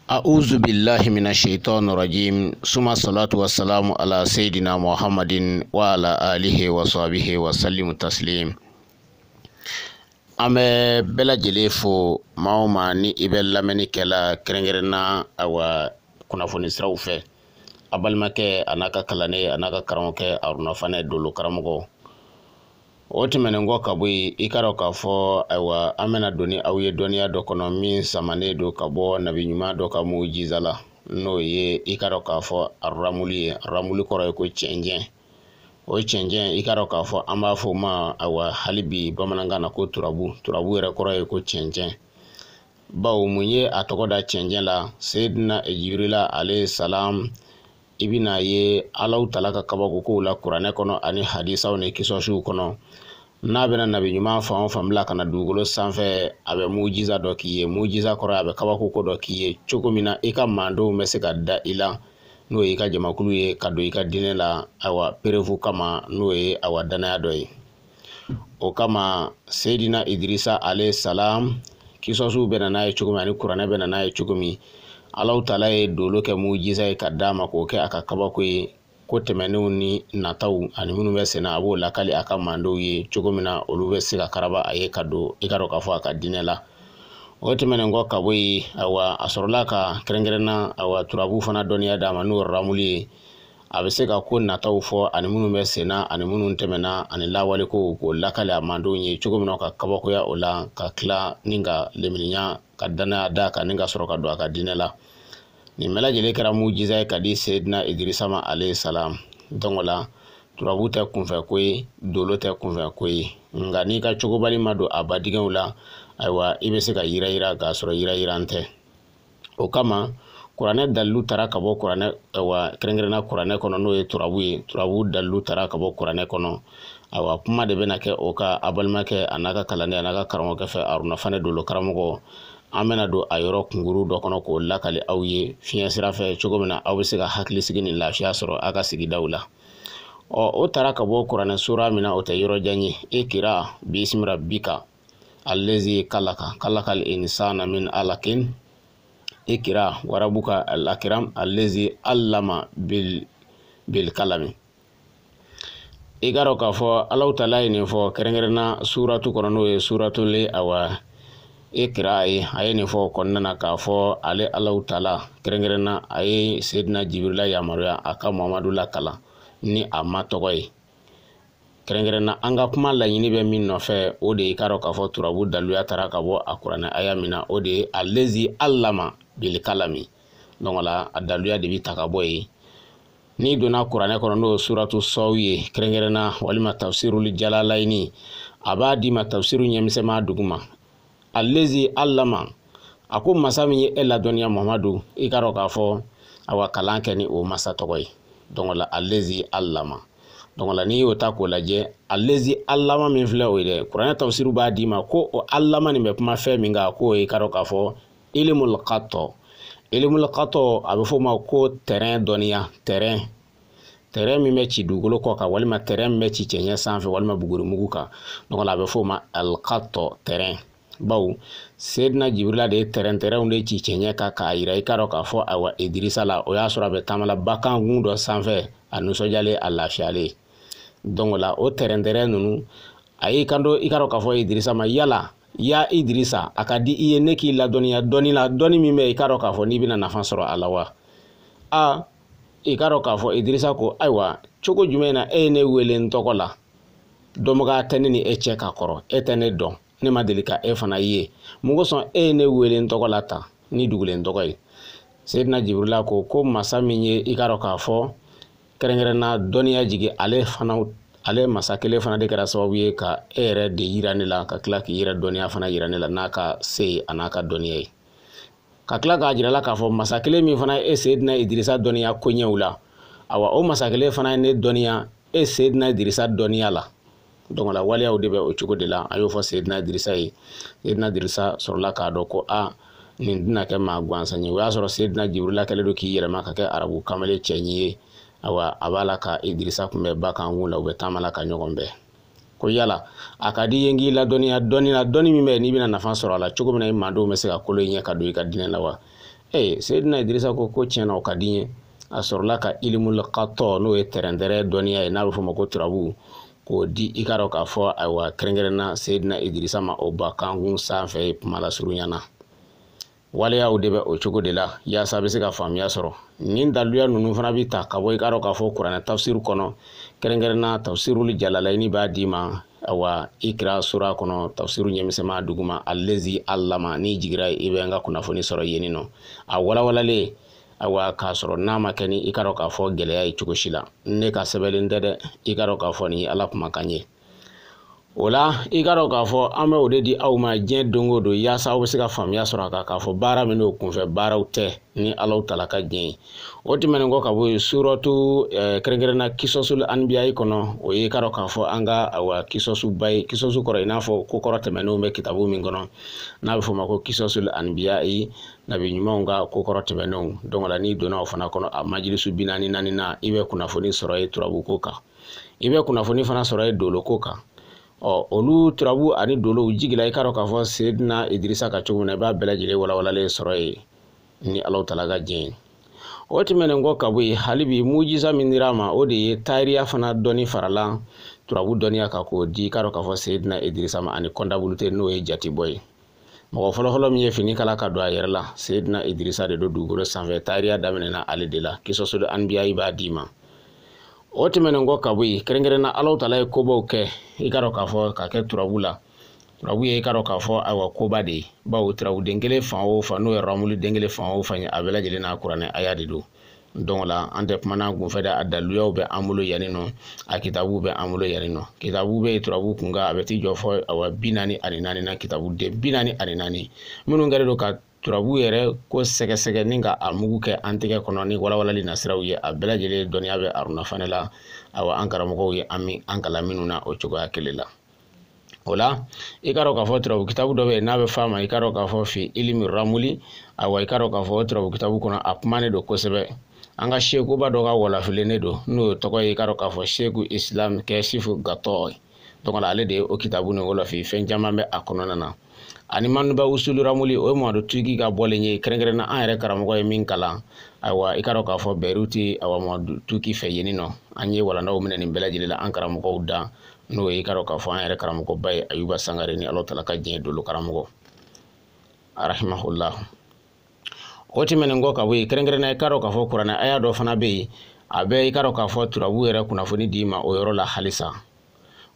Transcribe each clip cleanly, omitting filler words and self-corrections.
A'udhu billahi minash shaitani rajim. Suma salatu wassalamu ala sayyidina Muhammadin wa ala alihi wa sahbihi wa sallimu taslim. An bɛ bɛɛ lajɛlen fo, maa o maa ni i bɛ lamɛnni kɛla kɛrɛnkɛrɛnna awa kunnafoni siraw fɛ. A balimakɛ a n'a ka kalanden a n'a ka karamɔgɔkɛ Aruna Fanɛ Dolo karamɔgɔ. O tɛmɛnen kɔ ka bɔ yen, i k'a dɔn k'a fɔ ayiwa an bɛna don ni aw ye dɔnniya dɔ kɔnɔ min samanen don ka bɔ nabi ɲuman dɔ ka mujiza la, n'o ye i k'a dɔn k'a fɔ aramuli ye. Aramuli kɔrɔ ye ko cɛncɛn. O cɛncɛn, i k'a dɔn k'a fɔ an b'a fɔ o ma ayiwa hali bi bamanankan na ko turabu. Turabu yɛrɛ kɔrɔ ye ko cɛncɛn. Bawo mun ye a tɔgɔ da cɛncɛn la? Seyidina Jibirila alayhi salam, i bɛna ye Alahu tala ka kabako kow la kuranɛ kɔnɔ ani hadisaw ni kisɔsiw kɔnɔ. N'a bɛna nabi ɲuman fan o fan bila ka na dugukolo sanfɛ, a bɛ mujiza dɔ k'i ye. Mujiza kɔrɔ a bɛ kabako ko dɔ k'i ye cogo min na i ka mandenw bɛ se ka da i la, n'o ye i ka jamakulu ye, ka don i ka diinɛ la ayiwa perefu kama, n'o ye ayiwa danaya dɔ ye. O kama Seyidina Idirisa alayhi salam, kisɔsiw bɛ na n'a ye cogo min ani kuranɛ bɛ na n'a ye cogo min, Alahu tala ye dolo kɛ mujiza ye ka d'a ma k'o kɛ a ka kabako ye, ko tɛmɛnenw ni nataw ani minnu bɛ senna a b'o lakali a ka mandenw ye cogo min na olu bɛ se ka karaba a ye ka don i ka dɔn k'a fɔ a ka diinɛ la. O tɛmɛnen kɔ ka bɔ yen, ayiwa a sɔrɔla ka kɛrɛnkɛrɛnna ayiwa turabu fana dɔnniya d'a ma, n'o ye ramuli ye. A bɛ se ka ko nataw fɔ ani minnu bɛ senna ani minnu tɛmɛna ani lawale kow k'o lakali a mandenw ye cogo min na ka kabakoya o la, ka tila ni ka leminiya ka danaya d'a kan ni ka sɔrɔ ka don a ka diinɛ la. Nin bɛɛ lajɛlen kɛra mujiza ye ka di Seyidina Idirisa ma alayhi salam. Donc o la turabu tɛ kunfɛ ko ye, dolo tɛ kunfɛ ko ye, nka n'i ka cogobali ma don a badingɛw la, ayiwa i bɛ se ka yira yira k'a sɔrɔ yira yiran tɛ. O kama kuranɛ dalilu taara ka bɔ kuranɛ, ayiwa kɛrɛnkɛrɛnna kuranɛ kɔnɔ, n'o ye turabu ye. Turabu dalilu taara ka bɔ kuranɛ kɔnɔ. Ayiwa kuma de bɛna kɛ o kan a balimakɛ a n'a ka kalanden a n'a ka karamɔgɔkɛ fɛ Aruna Fanɛ Dolo karamɔgɔ. An bɛna don a yɔrɔ kunkuru dɔ kɔnɔ k'o lakali aw ye fiɲɛ sira fɛ cogo min na aw bɛ se ka hakili sigi ni lafiya sɔrɔ aw ka sigidaw la. Ɔ o taara ka bɔ kuranɛ sura min na, o tɛ yɔrɔ jan ye. Ikira bisimi rabbika allazi kalaka kalakal insana min alakin. Ikira warabuka al-akram allazi allama bil kalami. I k'a dɔn k'a fɔ Alahu tala ye nin fɔ kɛrɛnkɛrɛnna suratu kɔnɔ, n'o ye suratule awa Ikira ye. A ye nin fɔ o kɔnɔna na k'a fɔ ale Alahu tala kɛrɛnkɛrɛnna a ye Seyidina Jibirila yamaruya a ka Muhamadu lakalan ni a ma tɔgɔ ye. Kɛrɛnkɛrɛnna an ka kuma laɲini bɛ min nɔfɛ, o de ye i k'a dɔn k'a fɔ turabu daluya taara ka bɔ a kuranɛ aya min na, o de ye allazi allama bil kalami. Donc la a daluya de bi ta ka bɔ yen. N'i donna kuranɛ kɔnɔ, n'o ye suratu sɔw ye kɛrɛnkɛrɛnna walima tafsirul jalalaini, a b'a d'i ma tafsiru ɲɛmisɛnma duguma. Allazi allama, a ko masa min ye e ladɔnniya Muhamadu, i k'a dɔn k'a fɔ awa kalan kɛ ni o masa tɔgɔ ye. Donc la allazi allama. Donc la n'i y'o ta k'o lajɛ, allazi allama min filɛ o ye dɛ, kuranɛ tafsiru b'a d'i ma ko o allama nin bɛ kuma fɛn min kan, k'o ye i k'a dɔn k'a fɔ ilimul qatɔ. Ilimul qatɔ a bɛ fɔ o ma ko tɛrɛn dɔnniya, tɛrɛn. Tɛrɛn min bɛ ci dugukolo kɔ kan walima tɛrɛn min bɛ ci cɛncɛn sanfɛ walima bugurimugu kan. Donc la a bɛ fɔ o ma alqatɔ, tɛrɛn. Bawo Seyidina Jibirila de ye tɛrɛn tɛrɛnw de ci cɛncɛn kan k'a yira i k'a dɔn k'a fɔ ayiwa Idirisa la, o y'a sɔrɔ a bɛ taama la bakan kun dɔ sanfɛ, a nisɔndiyalen a lafiyalen. Donc la o tɛrɛn tɛrɛn ninnu a y'i kanto i k'a dɔn k'a fɔ Idirisa ma, yala ya Idirisa, a ka di i ye ne k'i ladɔnniya dɔnni la, dɔnni min bɛ i k'a dɔn k'a fɔ n'i bɛna nafa sɔrɔ a la wa? A i k'a dɔn k'a fɔ Idirisa ko ayiwa cogo jumɛn na e ye ne wele n tɔgɔ la, dɔnbaga tɛ ne ni e cɛ ka kɔrɔ, e tɛ ne dɔn, ne ma deli ka e fana ye, mun kosɔn e ye ne wele n tɔgɔ la tan ni dugulen tɔgɔ ye? Seyidina Jibirila ko ko masa min ye i k'a dɔn k'a fɔ kɛrɛnkɛrɛnna dɔnniya jigin, ale fana, ale masa kelen fana de kɛra sababu ye ka e yɛrɛ de yira ne la, ka tila k'i yɛrɛ dɔnniya fana yira ne la n'a ka se ye a n'a ka dɔnniya ye. Ka tila k'a jira la k'a fɔ masa kelen min fana ye e Seyidina Idirisa dɔnniya koɲɛw la, awa o masa kelen fana ye ne dɔnniya e Seyidina Idirisa dɔnniya la. Donc la waleyaw de bɛ o cogo de la. A y'o fɔ Seyidina Idirisa ye. Seyidina Idirisa sɔrɔla k'a dɔn ko a nin tɛna kɛ maa gansan ye. O y'a sɔrɔ Seyidina Jibirila kɛlen don k'i yɛlɛma ka kɛ arabu kamalen cɛɲi ye. Awa a b'a la ka Idirisa kunbɛn ba kan kun la, u bɛ taama la ka ɲɔgɔn bɛn. Ko yala a ka di i ye n k'i ladɔnniya dɔnni la, dɔnni min bɛ yen n'i bɛna nafa sɔrɔ a la cogo min na i mandenw bɛ se ka kolo i ɲɛ ka don i ka diinɛ la wa? Seydina Idrissa ko ko tiɲɛ na o ka di n ye. A sɔrɔla ka ilimul katɔ n'o ye tɛrɛntɛrɛ dɔnniya ye n'a bɛ f'o ma ko turabu k'o di i ka dɔn k'a fɔ ayiwa kɛrɛnkɛrɛnna Seydina Idrissa ma o ba kankun sanfɛ kuma lasurunya na. Waleyaw de bɛ o cogo de la yaasa a bɛ se ka faamuya sɔrɔ. Nin daluya ninnu fana bɛ ta ka bɔ i ka dɔn k'a fɔ kuranɛ tafsiru kɔnɔ kɛrɛnkɛrɛnna tafsirul jalalaini b'a d'i ma awa ikra sura kɔnɔ tafsiru ɲɛmisɛnma duguma allazi allama n'i jigira i bɛ n ka kunnafoni sɔrɔ yen nɔ a walawalalen awa k'a sɔrɔ n'a ma kɛ ni i ka dɔn k'a fɔ gɛlɛya ye cogo si la. Ne ka sɛbɛnlen tɛ dɛ, i ka dɔn k'a fɔ nin ye Ala kumakan ye. O la i ka dɔn k'a fɔ an bɛ o de di aw ma diɲɛ don o don yaasa aw bɛ se ka faamuya sɔrɔ a kan k'a fɔ baara min n'o kunfɛ baaraw tɛ ni Alahu taala ka diɲɛ ye. O tɛmɛnen kɔ ka bɔ yen suratu kɛrɛnkɛrɛnna kisɔsul anbiyayi kɔnɔ o ye i ka dɔn k'a fɔ an ka awa kisɔsuba ye. Kisɔsu kɔrɔ i n'a fɔ ko kɔrɔ tɛmɛnenw bɛ kitabu min kɔnɔ n'a bɛ fɔ o ma ko kisɔsul anbiyayi, nabi ɲumanw ka ko kɔrɔ tɛmɛnenw. Donc la n'i donna o fana kɔnɔ a majilisu 44 na i bɛ kunnafoni sɔrɔ yen turabuko kan, i bɛ kunnafoni fana sɔrɔ yen doloko kan. Ɔ olu turabu ani dolow jigila i ka dɔn k'a fɔ Seydina Idrissa ka cogo min na i b'a bɛɛ lajɛlen walawalalen sɔrɔ yen ni Alahu taala ka diɲɛ ye. O tɛmɛnen kɔ ka bɔ yen hali bi mujisa min dira a ma o de ye tariya fana dɔnni farala turabu dɔnniya kan k'o di i ka dɔn k'a fɔ Seydina Idrissa ma ani kɔntabulite n'o ye jatibɔ ye. Mɔgɔ fɔlɔfɔlɔ min ye fini kala ka don a yɛrɛ la Seydina Idrissa de don dugukolo sanfɛ. Tariya daminɛna ale de la. Kisɔsulu anbiyayi b'a d'i ma. O tɛmɛnen kɔ ka bɔ yen kɛrɛnkɛrɛnna Alahu taala ye kobaw kɛ i ka dɔn k'a fɔ ka kɛ turabu la. Turabu ye i ka dɔn k'a fɔ ayiwa koba de ye, bawo turabu den kelen fan o fan n'o ye ramuli den kelen fan o fan ye a bɛɛ lajɛlen n'a kuranɛ aya de don. Donc la an tɛ kuma n'an kunfɛ dɛ, a daluyaw bɛ an bolo yanni nɔ, a kitabu bɛ an bolo yanni nɔ. Kitabu bɛ yen turabu kun kan a bɛ t'i jɔ fɔ awa 44 na, kitabu den 44 minnu kɛlen don ka turabu yɛrɛ ko sɛgɛsɛgɛ ni ka a mugu kɛ an tɛgɛ kɔnɔ ni walawalali nasiraw ye. A bɛɛ lajɛlen dɔnniya bɛ Aruna Fane la, awa an karamɔgɔw ye an kalan minnu na o cogoya kelen la. O la i ka dɔn k'a fɔ turabu kitabu dɔ bɛ yen n'a bɛ f'a ma i ka dɔn k'a fɔ fi ilimi ramuli, awa i ka dɔn k'a fɔ turabu kitabu kɔnɔ a kumanen don kosɛbɛ. An ka sekuba dɔ ka walafilen de don n'o tɔgɔ ye i ka dɔn k'a fɔ Seku Islam Kɛsifu Gatɔ. Donc ale de ye o kitabu nin walafi, fɛn caman bɛ a kɔnɔna na. Ani manuba usulu ramuli o ye Mamadu Tuki ka bɔlen ye kɛrɛnkɛrɛnna an yɛrɛ karamɔgɔ ye min kalan ayiwa i ka dɔn k'a fɔ Bɛruti awa Mamadu Tuki fɛ yen nɔ. An ye walandaw minɛ nin bɛɛ lajɛlen la an karamɔgɔw da n'o ye i ka dɔn k'a fɔ an yɛrɛ karamɔgɔba ye Ayuba Sangare ni Alahu taala ka diɲɛ dolo karamɔgɔ rahimahullah. O tɛmɛnen kɔ ka bɔ yen kɛrɛnkɛrɛnna i ka dɔn k'a fɔ kuranɛ aya dɔ fana bɛ yen a bɛ i ka dɔn k'a fɔ turabu yɛrɛ kunnafoni d'i ma o yɔrɔ la halisa.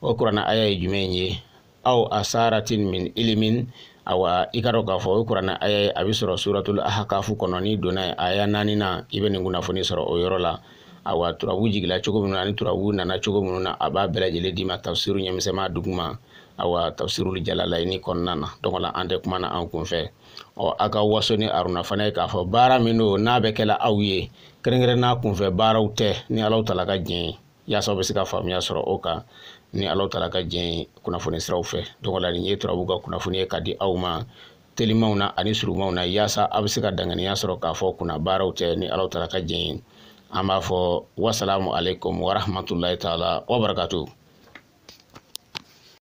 O kuranɛ aya ye jumɛn ye? Aw asaratin min ilimin, awa i ka dɔn k'a fɔ o kuranɛ aya ye a bɛ sɔrɔ suratul ahakafu kɔnɔ. N'i donna yen aya 4 na i bɛ nin kunnafoni sɔrɔ o yɔrɔ la. Awa turabu jigila cogo min na ani turabu nana cogo minnu na a b'a bɛɛ lajɛlen d'i ma tafsiru ɲɛmisɛnma duguma awa tafsirul jalalaini kɔnɔna na. Donc la an tɛ kuma na an kunfɛ. Ɔ a ka waso ni Aruna Fane ye k'a fɔ baara min don n'a bɛ kɛla aw ye kɛrɛnkɛrɛnna kunfɛ baaraw tɛ ni Alahu taala ka diɲɛ ye, yaasa aw bɛ se ka faamuya sɔrɔ o kan ni Alahu taala ka diɲɛ ye kunnafoni siraw fɛ. Donc la nin ye turabu ka kunnafoni ye ka di aw ma telimanw na ani surumanw na yaasa aw bɛ se ka danganiya sɔrɔ k'a fɔ kunna baaraw tɛ ni Alahu taala ka diɲɛ ye. An b'a fɔ wasalamu aleykum warahmatulahi taala wabarakatuh.